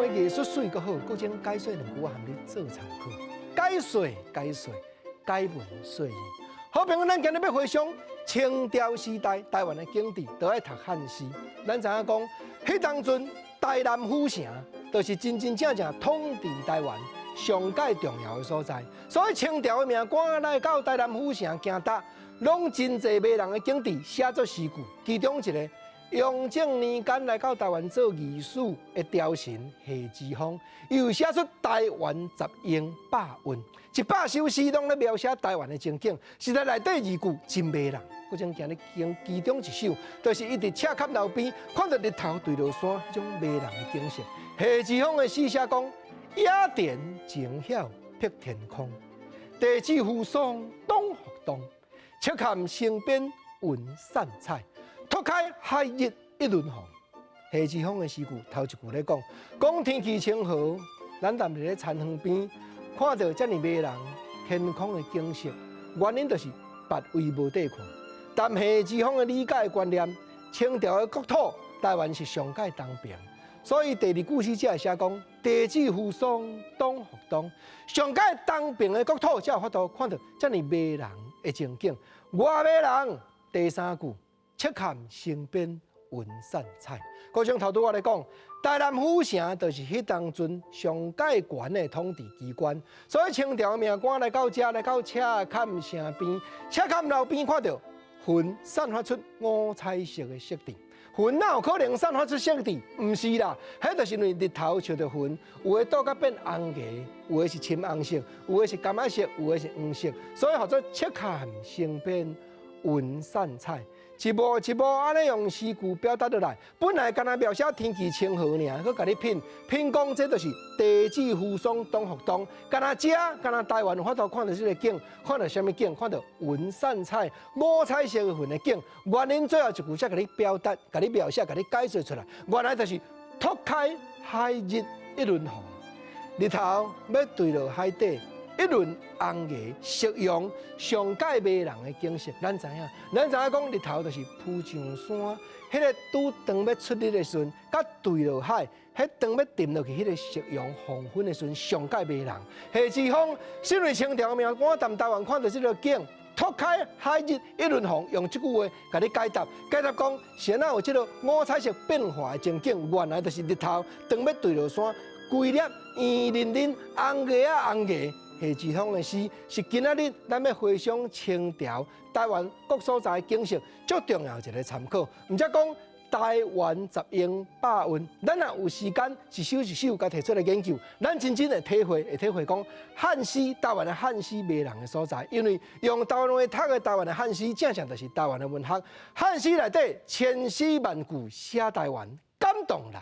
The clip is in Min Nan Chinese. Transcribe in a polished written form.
藝術媠閣好，閣將解說兩句我含你做參考。解說解說，解文說字。好朋友，咱今日欲回想清朝時代台灣的景致，都愛讀漢詩。咱知影講，彼當陣台南府城，就是真真正正統治台灣上蓋重要的所在。所以清朝的命官來到台南府城行踏，攏真濟迷人的景致寫做詩句。其中一个，雍正年間來到台灣做御史的朝臣謝之鋒，又寫出台灣十詠百韻，100首詩攏咧描寫台灣的情景，實在內底字句真迷人。閣將今日講其中一首，就是伊佇赤崁樓邊看著日頭墜落山彼種迷人的景色。謝之鋒的詩寫講：野田晴曉碧天空，地子扶桑擋風動，赤崁城邊雲散彩。托開海日一輪紅。謝之鋒的詩句頭一句咧講，講天氣晴和，咱踮佇咧田園邊，看著遮爾迷人天空的景色，原因就是別位無得看。但謝之鋒的理解觀念，清朝的國土台灣是上蓋東爿，所以第二句詩才會寫講地子扶桑擋風動，上蓋東爿的國土才有法度看著遮爾迷人的情景。偌迷人，第三句。赤崁城邊雲散彩。閣將頭拄我咧講，台南府城就是彼當陣上蓋懸的統治機關，所以清朝的命官來到遮，來到赤崁城邊，赤崁樓邊看著雲散發出五彩色的色澤。雲哪有可能散發出色澤？毋是啦，彼就是因為日頭照著雲，有的倒甲變紅顏，有的是深紅色，有的是柑仔色，有的是黃色，所以號做赤崁城邊雲散彩。一步一步按呢用詩句表達落來，本來干焦描寫天氣晴和爾，閣共你品品講，這就是地子扶桑擋風動。干焦遮，干焦台灣有法度看著這个景，看著啥物景？看著雲散彩、五彩色雲的景。原因最後一句才共你表達、共你描寫、共你解說出來。原來就是托開海日一輪紅，日頭欲墜落海底。一輪紅顏夕陽上蓋迷人的景色，咱知影，咱知影講日頭就是浮上山，彼个拄當欲出日的時陣，佮墜落海，彼當欲沉落去，彼个夕陽黃昏的時陣，上蓋迷人。謝之鋒身為清朝命官，踮台灣看著這个景，托開海日一輪紅，用這句話共你解答，解答講，是按怎有這个五彩色變化的情景，原來就是日頭當欲墜落山，規粒圓淋淋紅顏啊紅顏。謝之鋒的詩是今仔日咱欲回想清朝台灣各所在景色足重要一个參考。毋才講台灣十詠百韻，咱若有時間一首一首共提出來研究，咱真正會體會，會體會講漢詩台灣的漢詩迷人的所在。因為用台灣話讀的台灣的漢詩，正正就是台灣的文學。漢詩內底千詩萬句寫台灣，感動人。